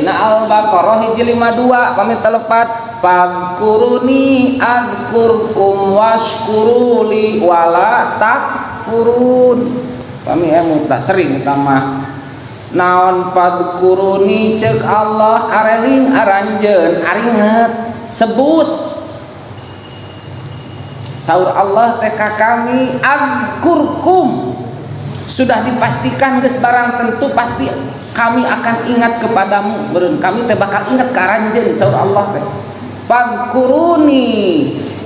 Dina Al-Baqarah 152 pamit telepat, fadkuruni adzkurkum washkuruli wala takfurun. Pami emut tah sering eta mah. Naon fadkuruni ceuk Allah, areling aranjeun, aringet, sebut saur Allah teh ka kami, adzkurkum, sudah dipastikan geus barang tentu pasti kami akan ingat kepadamu. Meureun kami teh bakal ingat ka aranjeun, saur Allah teh. Fadkuruni,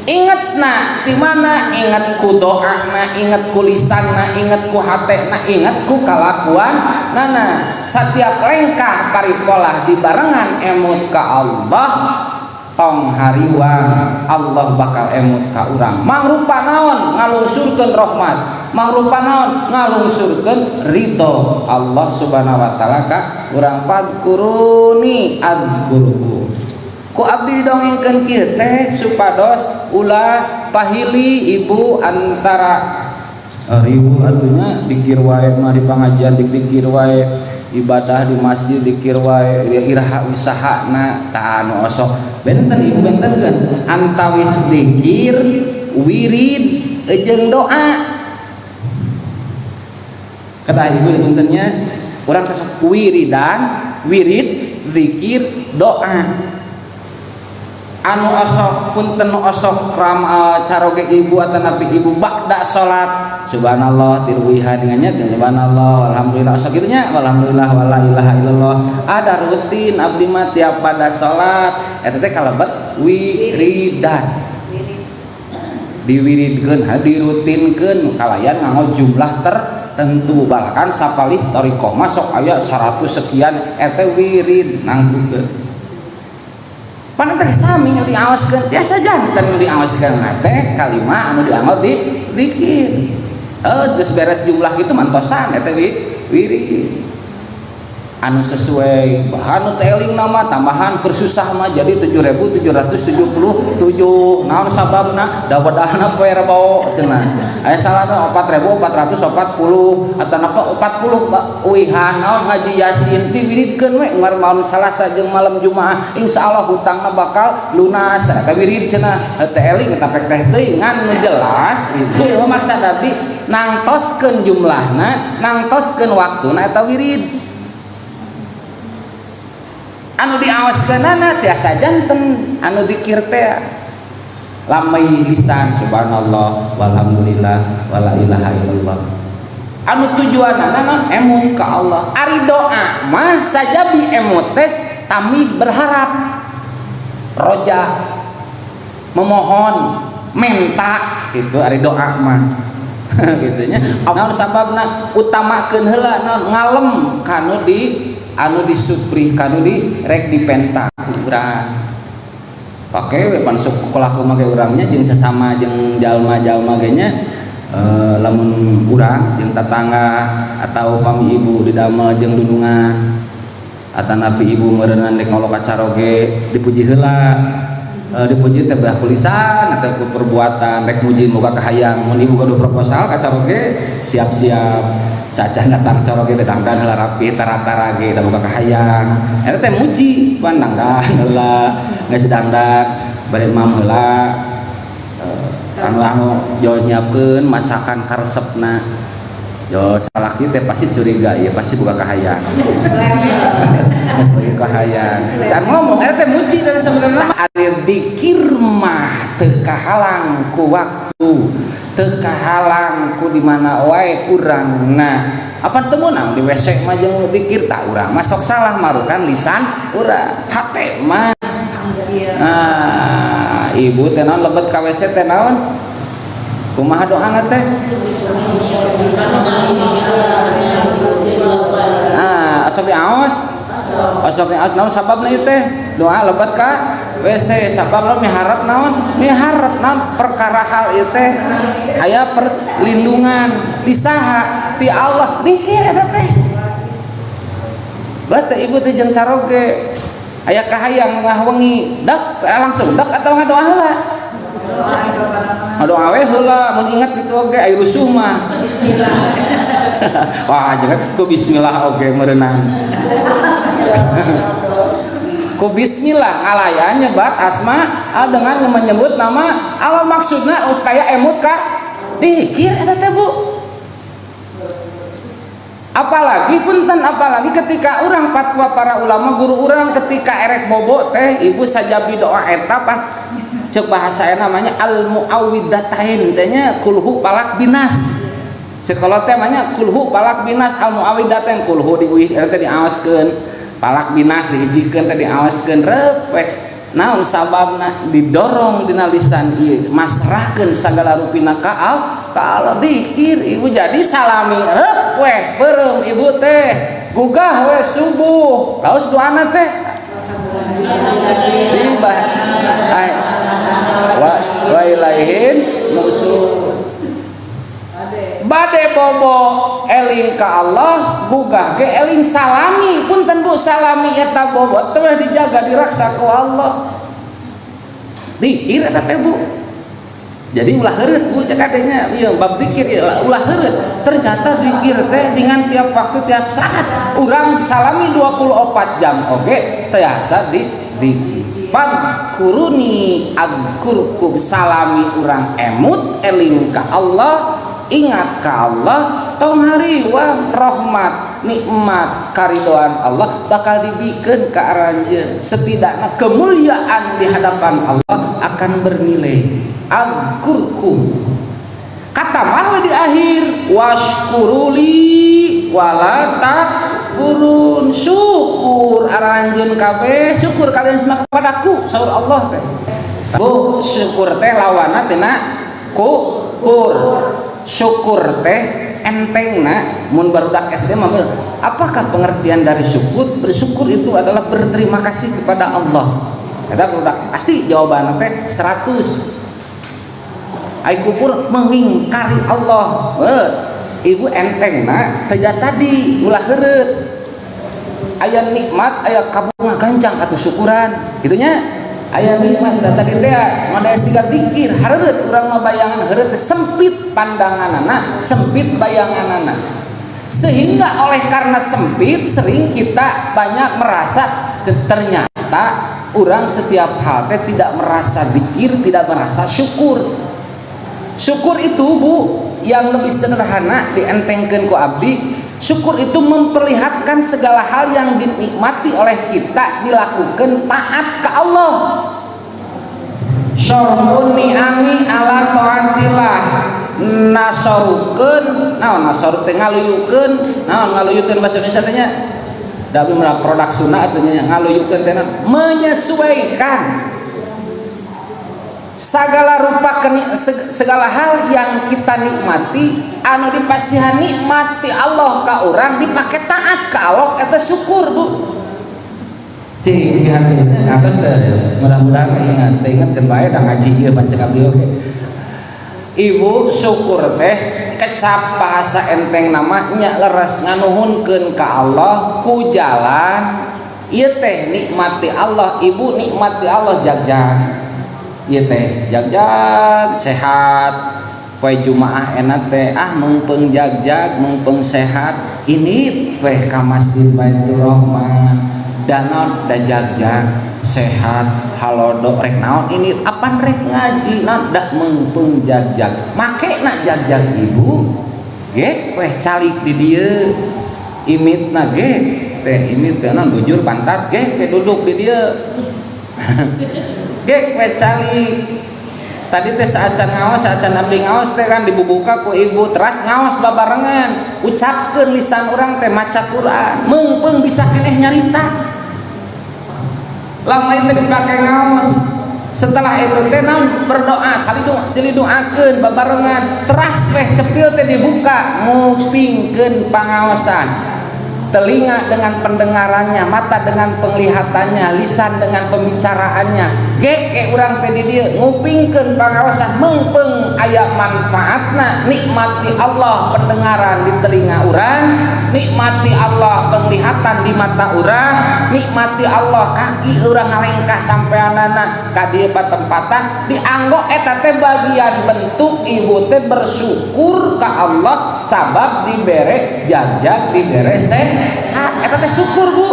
ingetna di mana? Inget ku doana, inget ku lisanna, inget ku hatena, inget ku kalakuan nana. Setiap lengkah paripolah dibarengan emut ka Allah, tong hariwang, Allah bakal emut ka urang. Mangrupa naon? Ngalungsurkeun rahmat. Mangrupa naon? Ngalungsurkeun ridho Allah Subhanahu wa taala ka urang. Fadkuruni adzkurkum. Ku abdi dongengkeun kieu teh supados ulah pahili ibu antara riweuh atunya, dikir wae mah di pangajian, dikir wae, ibadah di masjid dikir wae, iraha usahana? Tah, anu osok benten ibu, bentenkeun antawis dikir, wirid jeung doa. Kata ibu puntennya, urang teh sok wiridan, wirid, zikir, doa. Anu osok punten, osok ram caroge ibu atau nabi ibu ba'da salat, subhanallah tiruwihan dengannya, subhanallah, alhamdulillah, osok kitu nya, alhamdulillah wala ilaha illallah, ada rutin abdi mah tiap pada salat. Eta teh kalebet wiridan, diwiridkeun, dirutinkeun kalayan nganggo jumlah tertentu. Bahkan sapalih thariqah masuk aya 100 sekian, eta wirid nangtukeun. Pan teh sami nu diaoskeun, biasa janten nu diaoskeun teh kalimah anu dianggo di zikir. Geus beres jumlah kitu mantosan eta wirid anu sesuai. Bahan nu teh eling nama tambahan keur susah mah jadi 7777. Naon sababna? Da wedahna poe Rebo cenah. Aya salah 4440 atau napa 40 uihan naon ngaji Yasin diwiridkeun we ngar malam Salasa jeung malam Jumaah, insyaallah hutangna bakal lunas. Eta wirid cenah. Teh eling eta teh teuing, ngan nu jelas ieu maksad abdi nangtoskeun jumlahna, nangtoskeun waktuna, eta wirid anu diawaskeunana. Tiasa janten anu dikir teh lamai lisan, subhanallah walhamdulillah wala ilaha illallah, anu tujuanana naon? Emut ka Allah. Ari doa mah sajabi emut teh tami berharap, roja, memohon, menta gitu ari doa mah gitu nya. Naon sababna? Utamakeun heula naon? Ngalem kanu di anu disuprih, kanu di rek dipenta ku urang. Pake we pan sok kulaku make urangnya jeung sesama jeung jalma-jalma ge nya. Lamun urang jeung tatangga atau pami ibu didamel jeung dunungan atanapi ibu meureunan rek ngolok caroge, dipuji heula. Dipuji teh bah ku lisan atau ku perbuatan. Rek muji muka kahayang, mun ibu gaduh proposal ka caroge, siap-siap sacan datang caroge teh dangdan heula rapi, tara-tara ge da boga kahayang. Eta teh muji pan, dangdan heula, geus dangdan bade mam heula, anu jauh nyiapkeun masakan karesepna. Jo salaki teh pasti curiga ya, pasti boga kahayang, geus boga kahayang can ngomong. Eta teh muji teh sebenarnya. Ari dikir mah teu kahalang ku waktu, teu kahalang ku di mana wae urangna. Apa teu meunang di WC mah jeung dikir? Tak urang mah sok salah marukan lisan urang, hate mah. Nah, ibu teh naon lebet ka WC teh naon, kumaha doana teh? Ah, osok diaos, osok diaos. Naon sababna ieu teh doa lebet ka WC? Sababna miharep naon? Miharep naon? Perkara hal ieu teh aya perlindungan ti saha? Ti Allah. Dikir eta teh. Berarti ibu teh jeung caroge aya kahayang ngah wengi, dak langsung dak atau ngadoa heula? Ngadoa we heula. Mun ingat kitu oge, aya rusuh mah. Bismillah. Wah, jangan ku bismillah oge merenang. Ku bismillah ngalayan nyebat asma dengan menyebut nama Allah, maksudna supaya emut ka dikir eta teh, Bu. Apalagi, punten, apalagi ketika orang fatwa para ulama, guru orang, ketika erek bobo teh, Ibu, sajabi doa eta pan cek bahasa namanya al muawwidatain teh nya, kulhu, falaq, binnas. Cek kalau teh namanya kulhu, falaq, binnas, al muawwidatain, kulhu diuih eta teh diaoskeun, falaq, binnas dihijikeun teh diaoskeun rep we. Naon sababna? Didorong dina lisan ieu masrahkeun sagala rupina ka Allah, dikir, Ibu. Jadi salami rep weh beureum Ibu teh gugah we subuh, laos doana teh Ribah wa wa ilaihin nusur. Bade bobo eling ka Allah, gugah ge eling. Salami, punten, Bu, salami eta bobo teh dijaga, diraksa ku Allah. Dikir eta teh, Bu. Jadi ulah heureut, Bu, cek adanya ieu bab dikir ya, ulah heureut. Ternyata dikir teh dengan tiap waktu, tiap saat, urang salami 24 jam oge tiasa di dikir. Fadkuruni adzkurkum. Salami urang emut, eling ka Allah, ingat ka Allah, tong hariwang, rahmat, nikmat, karidoan Allah bakal dibikeun ka aranjeun. Setidaknya kemuliaan di hadapan Allah akan bernilai. Adzkurkum, kata mah di akhir, washkuruli wala takfurun. Syukur aranjeun kabeh, syukur kalian semua kepadaku, saur Allah teh. Bu, syukur teh lawanna tina kufur. Syukur teh entengna mun barudak SD mah, apakah pengertian dari syukur? Bersyukur itu adalah berterima kasih kepada Allah. Eta barudak pasti jawaban teh 100. Ai kufur mengingkari Allah. Ibu, entengna teh tadi, ulah heureut. Aya nikmat, aya kabunga, gancang atau syukuran kitu nya. Aya nikmat tadi teh model siga dikir, hareureut urang mah, bayangan heureut, sempit pandanganana, sempit bayanganana, sehingga oleh karena sempit sering kita banyak merasa ternyata orang setiap hal teh tidak merasa dikir, tidak merasa syukur. Syukur itu, Bu, yang lebih sederhana dientengkeun ku abdi, syukur itu memperlihatkan segala hal yang dinikmati oleh kita dilakukan taat ke Allah. Syarfun ni'ami ala taatillah, nasorukeun naon? Nasoru teh ngaluyukeun. Naon ngaluyukeun bahasa Indonesia teh nya? Da abdi mah produk Sunda atuh nya. Ngaluyukeun teh menyesuaikan segala rupa segala hal yang kita nikmati, anu dipasihan nikmati Allah ka urang dipakai taat ka Allah, eta syukur, Bu. Cing hati atas teh, mudah-mudahan ingat teh, ingat kan bae da ngaji ieu pancek abdi oge. Ibu, syukur teh kecap bahasa enteng namanya leres nganuhunkeun ka Allah ku jalan ieu teh nikmati Allah. Ibu, nikmati Allah jagjag ieu teh, jagjag sehat, poe Jumaah enak teh, ah, meungpeung jagjag, meungpeung sehat, ini teh ka Masjid Baitur Rahman dan naon da jagjag sehat halodo, rek naon ini apan rek ngaji, naon da meungpeung jagjag, make na jagjag. Ibu ge weh calik di dieu, imitna ge teh, imit teh naon, bujur pantat ge teh, duduk di dieu ge we calik. Tadi teh saacan ngaos, saacan abdi ngaos teh kan dibubuka ku Ibu, teras ngaos babarengan, ucapkeun lisan urang teh maca Quran, meungpeung bisa keneh nyarita lama itu dipakai ngaos. Setelah itu teh naon, berdoa, salidu siliduakeun babarengan, teras teh cepil teh dibuka, ngupingkeun pangaosan, telinga dengan pendengarannya, mata dengan penglihatannya, lisan dengan pembicaraannya. Geke urang teh di dieu ngupingkeun pangaosan, meungpeung aya manfaatna, nikmati Allah pendengaran di telinga urang, nikmati Allah penglihatan di mata urang, nikmati Allah kaki urang ngalengkah sampeanana ka dieu patempatan, dianggo eta teh bagian bentuk Ibu teh bersyukur ka Allah sabab dibere jagjag, dibere sehat. Eta teh syukur, Bu.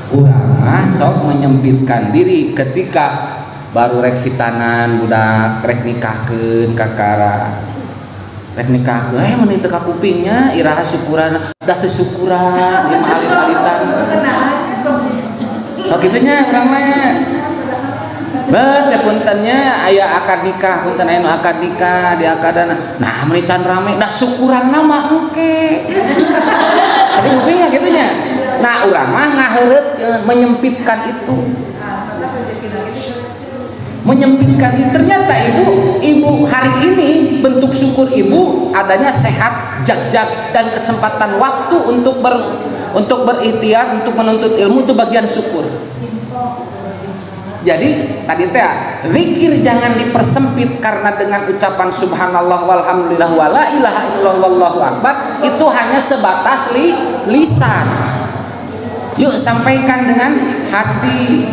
Urang mah sok menyempitkan diri ketika baru rek hitanan budak, rek nikahkeun, kakara rek nikahkeun, mun teu kakupingnya, iraha syukuran? Da teu syukuran ieu mah, alit-alitan. Oh, kitu nya urang mah. Bet teh puntennya aya akad nikah, punten, aya nu akad nikah di akadana. Nah, meuni can rame, da syukuran mah engke. Sering kupingnya kitu nya. Nah, urang mah ngaheureut, menyempitkan itu. Menyempitkan itu ternyata ibu, ibu hari ini bentuk syukur ibu adanya sehat, jag-jag, dan kesempatan waktu untuk berikhtiar, untuk menuntut ilmu, itu bagian syukur. Jadi tadi teh zikir jangan dipersempit, karena dengan ucapan subhanallah walhamdulillah wala ilaha illallah wallahu akbar itu hanya sebatas lisan. Yuk, sampaikan dengan hati.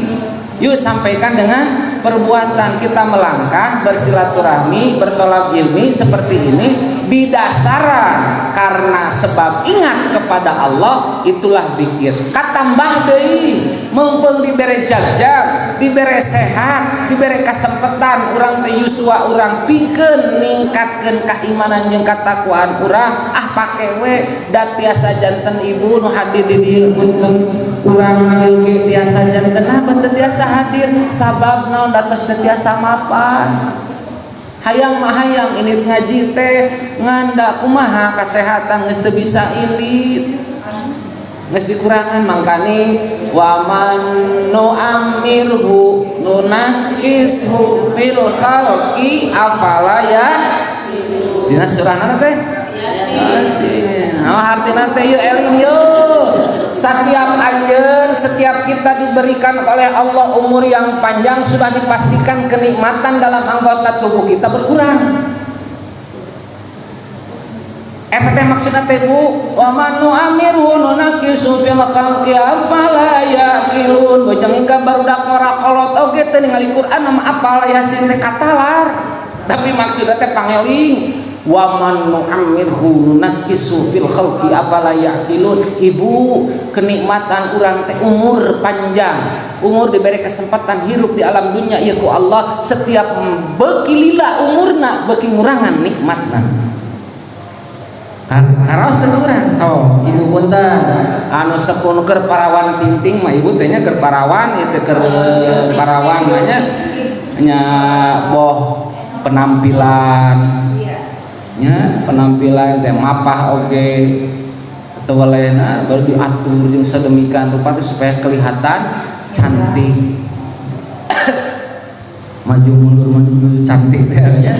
Yuk, sampaikan dengan perbuatan. Kita melangkah bersilaturahmi, bertolab ilmi seperti ini didasaran karena sebab ingat kepada Allah, itulah zikir. Katambah deui mumpung dibere jag-jag, dibere sehat, dibere kesempatan urang teh yuswa urang pikeun ningkatkeun keimanan jeung katakwaan urang. Ah, pake we da tiasa janten ibu nu hadir di dieu, punten, urang ieu ge tiasa janten, ah, teu tiasa hadir sabab naon? Da tos teu tiasa mapan. Hayang mah hayang ini ngaji teh, ngan da kumaha, kesehatan geus teu bisa indit, geus dikurangan. Mangkani wa man nu'ammirhu nunakkishu fil khalqi afala ya, dina surahna teh Yasin. Oh, artina teh yeuh, eling yeuh. Setiap anjeun, setiap kita diberikan oleh Allah umur yang panjang, sudah dipastikan kenikmatan dalam anggota tubuh kita berkurang. Eta teh maksudna teh, Bu, wa man nu'ammirhu nunakkisu fil khalqi afala yaqilun. Bojong hingga barudak ngora kolot oge teh ningali Quran mah apal, Yasin teh katalar. Tapi maksudna teh pangeling, wa man nu'ammirhu nunakkisu fil khalqi afala yaqilun. Ibu, kenikmatan urang teh umur panjang, umur diberi kesempatan hirup di alam dunia ieu ku Allah, setiap beuki lila umurna beuki ngurangan nikmatna. Karaos teh urang so, ibu, punten, anu sepuh keur parawan tinting mah, ibu teh nya, keur parawan ieu teh, keur parawan mah nya, nya boh penampilan nya, penampilan teh mapah oge atau lainnya baru diatur jeung sedemikian rupa teh supaya kelihatan cantik, maju mundur, maju mundur, cantik teh nya,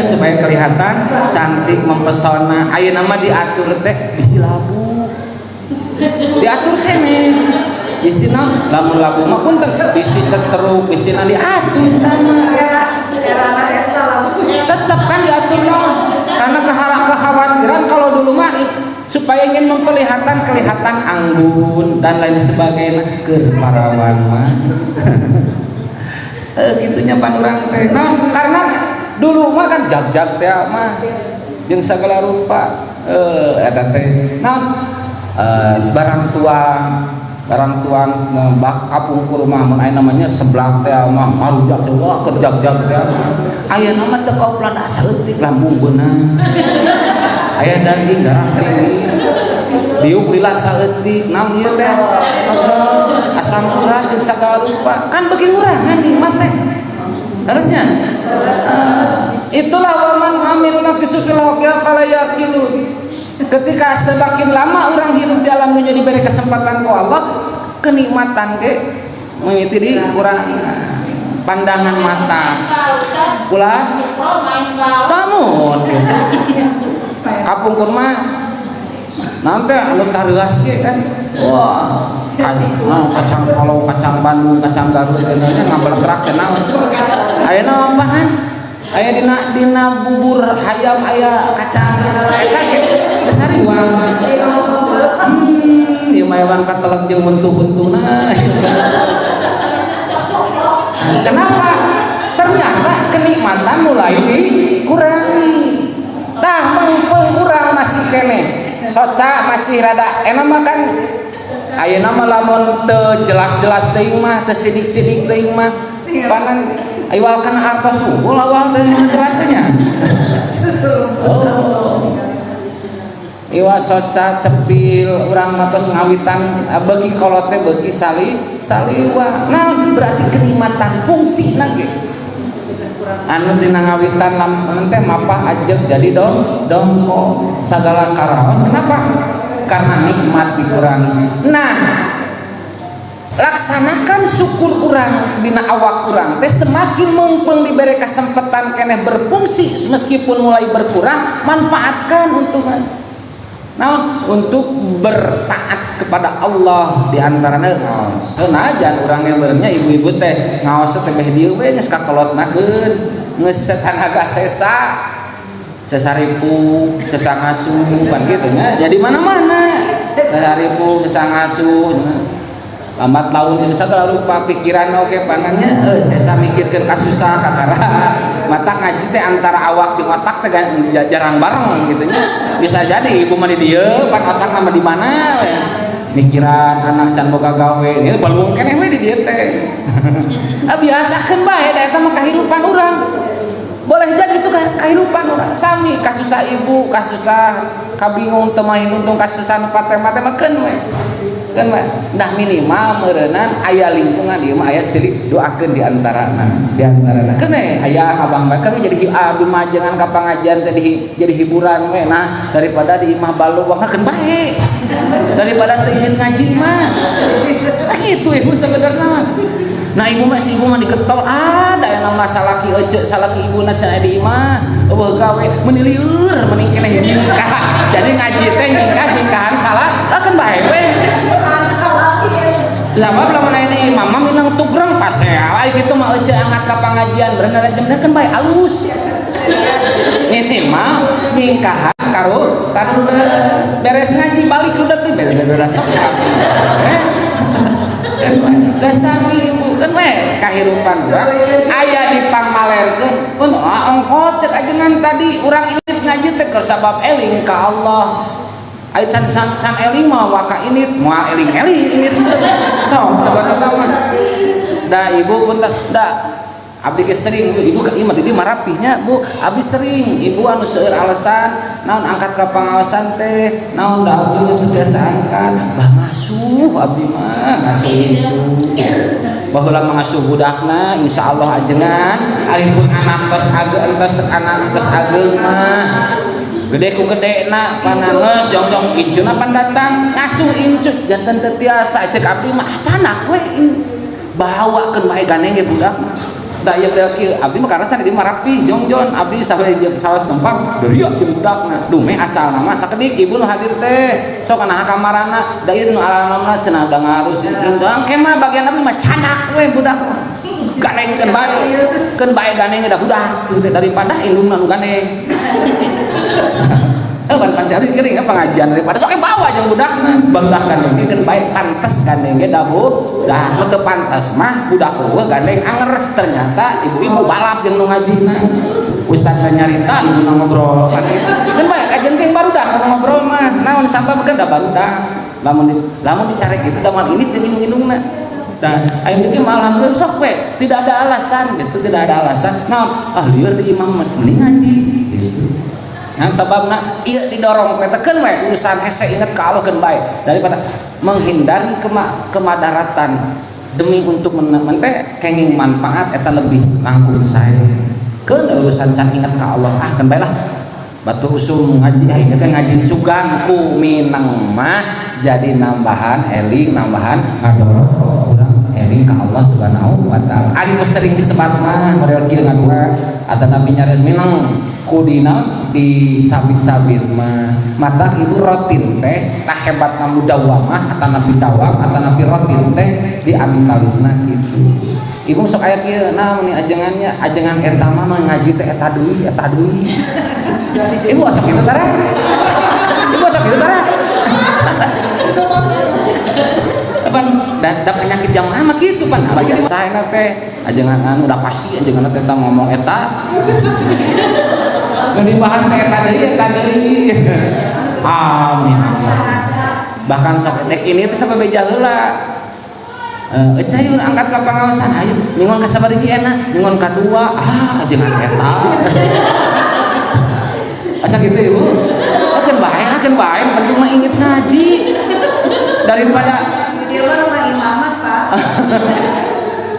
supaya kelihatan cantik, mempesona. Ayeuna mah diatur teh bisi labu, diatur kene bisi naon, lamun labu mah punten bisi setruk, bisi naon, diatur sama tetap kan diatur naon, karena kekhawatiran kalau dulu mah supaya ingin memperlihatkan kelihatan anggun dan lain sebagainya. Keur parawan mah gitunya pan urang teh. Nah, karena dulu mah kan jag-jag teh mah jeung segala rupa, eta teh naon, barang tuang, barang tuang bah kapungkur mah mun aya namanya seblak teh mah marujak teh, wah, keur jag-jag teh. Aya nama teh koplan saeutik, lambung beunang, aya daging, darah tinggi, diuk lila saeutik, naon ieu teh, asam urat jeung sagala rupa, kan beuki ngurangan nikmat teh harusnya. Itulah wa man nu'ammirhu nunakkisu fil khalqi afala yaqilun. Ketika semakin lama orang hidup di alam dunia, diberi kesempatan ku Allah, kenikmatan ge mimiti dikurang. Pandangan mata ulah kamu gitu. Kapungkur mah nanti anu tareuas ge kan, wah, nah, kacang kalau kacang Bandung, kacang Garut nya ngabelekrak teh naon. Ayeuna apaan, aya dina dina bubur hayam aya kacang eta ge geus hariwang. Ieu mah hewan kateleg jeung bentuh-bentuhna. Kenapa? Ternyata kenikmatan mulai dikurangi. Tah, mengpeng urang masih kene soca, masih rada enak makan. Ayeuna mah lamun teu jelas-jelas teuing mah, teu sidik-sidik teuing mah, panan iwal kana artos unggul awal teh jelas nya. Oh. Iwa soca cepil urang mah tos ngawitan beuki kolot teh beuki sali saliwa. Nah, berarti kenikmatan fungsi ge anu tina ngawitan lamun teh mapah ajeg jadi dong dongko sagala karaos. Kenapa? Karena nikmat dikurangi. Nah, laksanakan syukur urang dina awak urang teh semakin mumpung diberi kesempatan keneh berfungsi, meskipun mulai berkurang, manfaatkan untuk naon, untuk bertaat kepada Allah. Di antaranya ngaos. Nah, jangan urang yang berenya ibu-ibu teh ngaos teh beh dieu we geus kakolotnakeun, geus tanaga sesa, sesa ripu, sesa ngasuh kan gitu nya. Jadi mana-mana sesa ripu, sesa ngasuh, lambat laun jeung sagala rupa pikiran oge panannya sesa mikirkeun kasusah kakara mata ngaji teh antara awak jeung otak teh jarang bareng gitu nya. Bisa jadi ibu mah di dieu, pan otak mah di mana we, mikiran anak can boga gawe ieu balung keneh we di dieu teh. Ah, biasakeun bae da eta mah kahirupan urang. Boleh jadi itu kahirupan urang sami kasusah ibu, kasusah kabingung teu mahi untung, kasusah nu patema-tema keun we, kan. Nah, minimal meureunan aya lingkungan ieu mah aya silih doakeun di antarana, di antarana keun we aya abang kan jadi abdi mah jangan ka pangajian teh jadi hiburan we. Nah, daripada di imah baluang keun bae, daripada teu ingin ngaji mah. Nah, itu ibu sebenarnya. Nah, ibu mah si ibu mah diketol ada yang nama salaki ece, salaki ibu na cenah di imah eueuh gawe, meuni lieur mending keneh nyingkah. Jadi ngaji teh nyingkah nyingkahan salah lah kan bae we. Sabab lamun aya di imah mah minang tugreng pasea ai kitu mah ece angkat ka pangajian bener jam kan bae alus, minimal nyingkahan karu karu beres ngaji balik udah teh beres sok kan da sami ibu kan we kahirupan urang aya dipangmalerkeun pun ongko cek ajengan tadi urang indit ngaji teh sabab eling ka Allah. Ayo can can, can eling mah waka indit moal eling-eling indit so sabarna mah da ibu pun da abdi ge sering ibu ke imah di marapihnya bu. Abdi sering ibu anu seueur alasan naon angkat ka pangaosan teh naon da abdi teu biasa angkat bah ngasuh abdi mah ngasuh incu baheula mah ngasuh budakna. Insyaallah ajengan aripun anak tos ageng, tos anak tos ageng mah gede ku gede na panangeus jongjong incuna pan datang ngasuh incu janten teu tiasa. Cek abdi mah canak we bawakeun bae gandeng ge budak mah. Da ieu model kieu abdi mah karena di marapi jongjon abdi sampai sawas tempat deriok jeung budakna dumeh asal nama sakedik ibu nu hadir teh sok kana kamarana da ieu nu alalamna cenah da ngarus indang kemah bagian abdi mah canak we budak mah gandengkeun bae keun bae gandeng da budak daripada indungna nu gandeng. Eh, pan pancari kering kan pengajian daripada sok bawa jeung budakna barudak gandeng ge keun bae pantes gandeng ge da budak nu teu pantes mah budak eueuh gandeng anger. Ternyata ibu-ibu balap jeung nu ngajina, ustad nyarita, ibu ngobrol kan kitu kan bae kajian teh barudak nu ngobrol mah naon sabab kan da barudak lamun di, lamun dicari gitu da ini teu indung-indungna. Nah, ayo mikir mah alhamdulillah sok we, tidak ada alasan gitu, tidak ada alasan. Nah, ah lieur di imam mending ngaji gitu. Nah, sababna ieu didorong keun we urusan hese inget ka Allah keun bae daripada menghindari kemadaratan demi untuk mente kenging manfaat eta lebih langkung sae. Keun urusan can inget ka Allah ah keun bae lah. Batu usum ngaji ah inget ngaji sugan ku mineng mah jadi nambahan eling, nambahan ngadorong urang eling ka Allah Subhanahu wa taala. Ari geus sering disebat mah model kieu ngadua atau nabi nyaris mineng ku dina disabit-sabit mah mata ibu rotin teh tah hebat kamu dawamah atau nabi dawam atau nabi rotin teh diantalisna kitu. Ibu sok aya kieu nah meni ajengannya ajengan eta mah ngaji teh eta deui eta deui. Ibu sok kitu tara, ibu sok kitu tara pan da penyakit jamaah mah kitu pan bagian saya teh ajengan anu udah pasti ajengan teh ngomong eta nu dibahas teh eta deui eta deui. Amin. Bahkan sok dek ini teh sampai beja heula. Eh, ayo angkat ka pangaosan, ayo minggon ka sabariji enak, minggon ka dua, ah jangan eta. Asa gitu, Ibu? Oh, kan bae lah, kan bae, penting mah inget ngaji. Daripada Dia mah rumah imamat, Pak.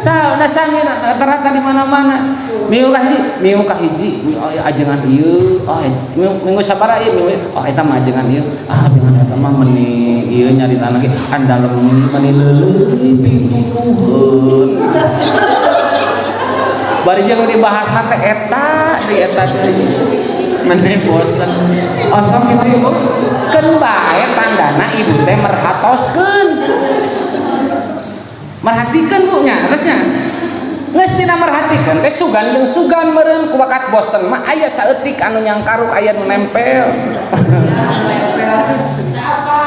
Sa udah sami rata-rata di mana-mana. Minggu ka hiji, minggu ka hiji, oh, ajengan ieu, oh minggu, minggu sabaraha ieu, minggu, oh eta mah ajengan ieu. Ah, ajengan eta mah meni ieu nyaritana ge andalem meni leuleui pitutuheun. Bari jeung dibahasna teh eta deui, eta deui. Meni bosen. Osok kitu, Ibu. Keun bae tandana ibu teh merhatoskeun. Merhatikeun, Bu, nya, terusnya. Geus tina merhatikeun teh sugan jeung sugan meureun ku bakat bosen mah aya saeutik anu nyangkaruk, aya nu nempel.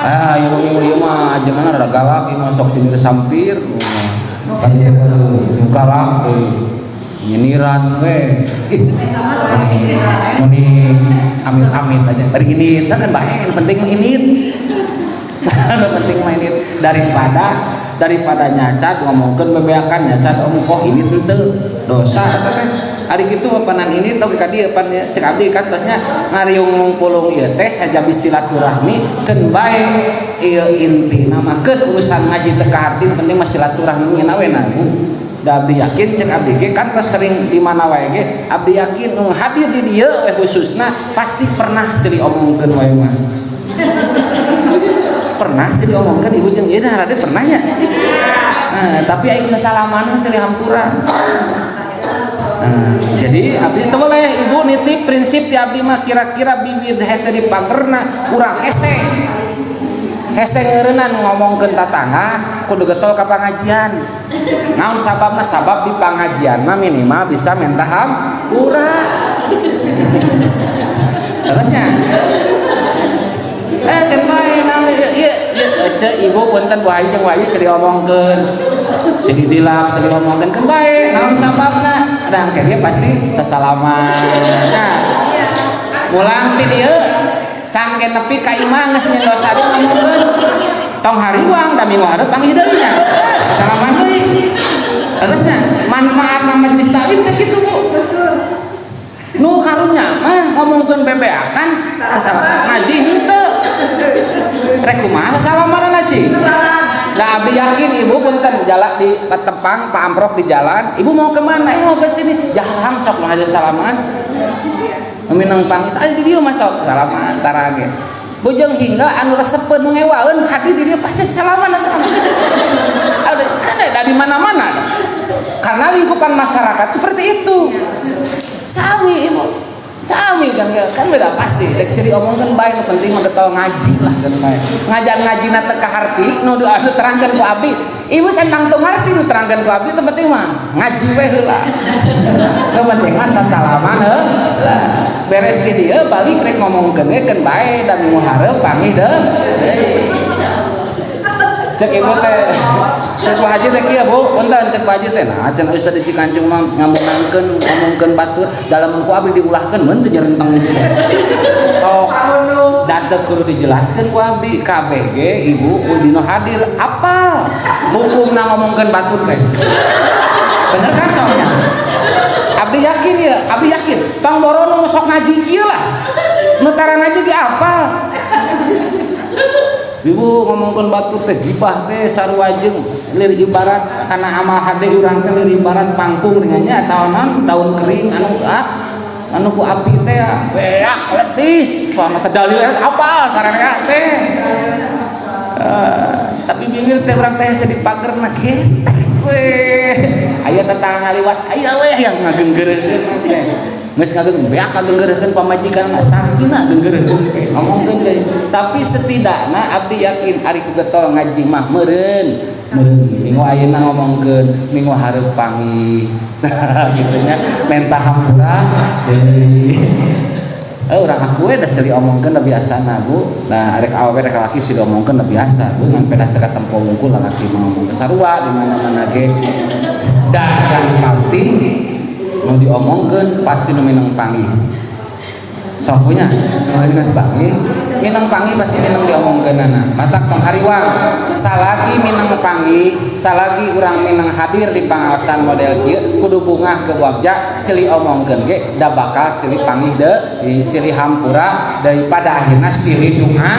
Ah, ieu minggu ieu mah ajengan rada galak, ieu mah sok sindir sampir. Kan galak deui. Nyindiran we. Ih, meni amit-amit aja. Bari ini kan bae, yang penting mah ini. Nu penting mah ini daripada daripada nyacat ngomongkeun bebeakan, nyacat ongkoh ini henteu dosa eta teh. Ari kitu panan ini tong ka dieu pan cek abdi kan tosnya ngariung pulung ieu teh sajabi silaturahmi, keun bae ieu intina mah, keun urusan ngaji teu kaharti, penting mah silaturahmi we na, Bu. Da abdi yakin, cek abdi ge kan tos sering di mana wae ge, abdi yakin nu hadir di dieu we khususna pasti pernah silih omongkeun wae mah. Pernah sih diomongkeun ibu jeung ieu dah rade pernah nya. Nah, tapi aya kesalaman silih hampura. Nah, jadi abdi teu boleh, ibu nitip prinsip ti abdi mah, kira-kira bibit hese di pagerna urang hese. Hese ngeureunnan ngomongkeun tatangga kudu getol ka pangajian. Naon sababna? Sabab di pangajian mah minimal bisa minta hampura. Terusnya eh kan bae naon ieu ieu ieu ce ibu, punten Bu Haji jeung Bu Haji, silih omongkeun, silih dilak, silih omongkeun, kan bae. Naon sababna? Da engke ge pasti sasalaman. Nah, mulang ti dieu can ke nepi ka imah geus nyeun dosa deui ngomongkeun. Tong hariwang da minggu hareup panggih deui nya, salaman deui. Terusnya manfaatna majelis taklim teh kitu, Bu. Nu karunya mah ngomongkeun bebeakan asal ngaji henteu, rek kumaha salamanna, cing? Nah, abdi yakin ibu, punten, jalan di Patempang, Pak Amprok di jalan, ibu mau kemana? Eh, mau ke sini. Jarang sok mah aja salaman. Minang pangit, ayo di dieu masuk salaman tarage. Bujeng hingga anu resepeun nu ngewaeun hadir di dieu pasti salaman. Ada kan ada di mana-mana. Karena lingkupan masyarakat seperti itu. Sami ibu. Sami kan kan beda pasti. Rek silih omongkeun bae, nu penting mah getol ngaji lah kan bae. Ngajar ngajina teu kaharti nu anu terangkeun ku abdi. Ibu centang teu ngarti nu terangkeun ku abdi, teu penting mah ngaji we heula. Nu penting mah sasalaman heula. Beres di dieu balik rek ngomongkeun ge keun bae da minggu hareup panggih deui. Cek ibu teh, cek Pak Haji teh kieu, Bu, punten, cek Pak Haji teh, nah cenah ustaz di Cikancung mah ngamunangkeun ngomongkeun batur dalam ku abdi diulahkeun mun teu nyerenteng ibu teh. Sok da teu kudu dijelaskeun ku abdi, kabeh ge ibu dino hadir apal hukumna ngomongkeun batur teh. Bener kan soalnya? Abdi yakin ya, abdi yakin tong boro nu sok ngaji kieu lah. Nu tara ngaji ge apal. Ibu ngomongkeun batur teh gibah teh sarua jeung lir ibarat kana amal hade urang teh lir ibarat pangkung dengannya atau naon daun kering anu ah, anu ku api teh beak letis pama teh dalil apa sararea teh. Tapi bibir teh urang teh hese dipagerna getek we aya tetangga ngaliwat aya we yang ngagenggereukeun teh geus ngageng beak ngagenggereukeun pamajikan sarkina genggereukeun teh ngomongkeun deui. Tapi setidakna abdi yakin ari ku getol ngaji mah meureun meureun minggu ayeuna ngomongkeun minggu hareup panggih gitu nya menta hampura deui. Eh, urang aku we da silih omongkeun da biasana, Bu. Nah, arek awewe rek lalaki silih omongkeun da biasa, Bu, ngan pedah teu katempo wungkul lalaki mah ngomongkeun sarua di mana-mana ge. Dan yang pasti nu diomongkeun pasti nu mineng panggih. Sok punya geus panggih, mineng panggih, pasti mineng diomongkeunana. Matak tong hariwang salagi mineng panggih, salagi urang mineng hadir di pangaosan model kieu, kudu bungah ke wajah. Silih omongkeun ge da bakal silih panggih deui, silih hampura, daripada akhirna silih doa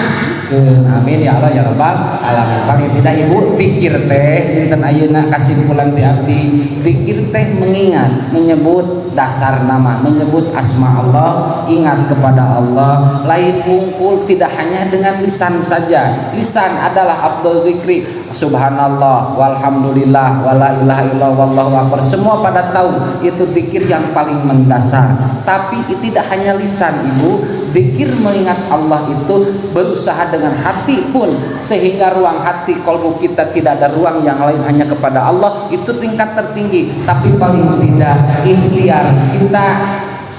ke. Amin ya Allah ya Rabbal alamin. Paling tidak, Ibu, zikir teh dinten ayeuna kasimpulan ti abdi, zikir teh mengingat, menyebut dasar nama, menyebut asma Allah, ingat kepada Allah, lain wungkul, tidak hanya dengan lisan saja. Lisan adalah afdhal zikri, subhanallah walhamdulillah wala ilaha illallah wallahu akbar, semua pada tahu itu zikir yang paling mendasar. Tapi tidak hanya lisan, Ibu. Zikir mengingat Allah itu berusaha dengan hati pun, sehingga ruang hati, kolbu kita tidak ada ruang yang lain, hanya kepada Allah. Itu tingkat tertinggi. Tapi paling tidak ikhtiar kita,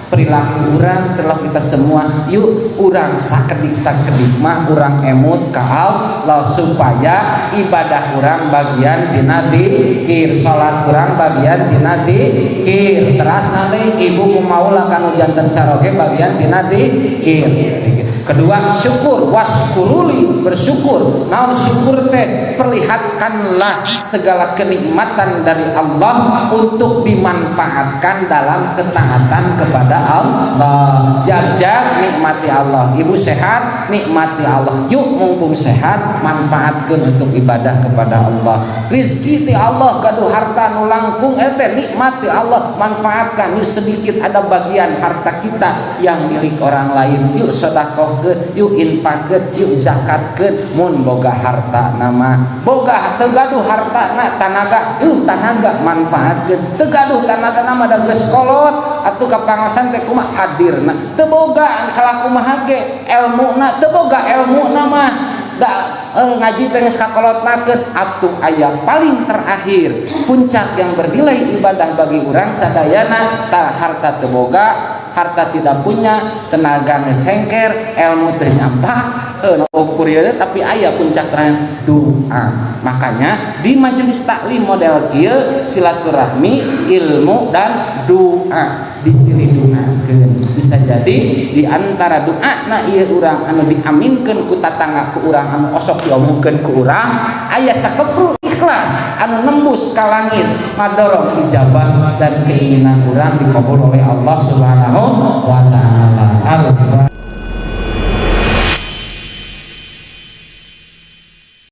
perilaku urang, perilaku kita semua, yuk urang sakedik sakedik mah urang emut ka Allah supaya ibadah urang bagian tina dzikir, salat urang bagian tina dzikir. Teras nanti Ibu kumaula kanu janten caroge bagian tina dzikir. Kedua, syukur, wasykuruli, bersyukur. Naon syukur teh? Perlihatkanlah segala kenikmatan dari Allah untuk dimanfaatkan dalam ketaatan kepada Allah. Jag-jag nikmati Allah. Ibu sehat, nikmati Allah. Yuk, mumpung sehat, manfaatkan untuk ibadah kepada Allah. Rizki ti Allah, gaduh harta nu langkung ete nikmati Allah, manfaatkan. Yuk, sedikit ada bagian harta kita yang milik orang lain. Yuk sedekahkeun, yuk infakkeun, yuk zakatkeun mun boga harta nama. Boga teu gaduh harta na tanaga, yuk tanaga manfaatkeun. Teu gaduh tanaga nama da geus kolot atuh ka pangaosan teh kumaha hadirna. Teu boga kalakumaha ge elmuna, teu boga elmuna mah da ngaji teh geus kakolotnakeun atuh. Aya paling terakhir, puncak yang bernilai ibadah bagi urang sadayana, tah harta teu boga, harta tidak punya, tenaga geus hengker, ilmu teu nyampak, ukur ieu, tapi aya puncak terakhir, doa. Makanya di majelis taklim model kieu, silaturahmi, ilmu, dan doa, disilih doakeun. Bisa jadi di antara doa na ieu urang anu diaminkeun ku tatangga, ku urang anu osok diomongkeun ku urang, aya sakeprul ikhlas anu nembus ka langit, madorong ijabah dan keinginan urang dikabul oleh Allah Subhanahu wa Taala.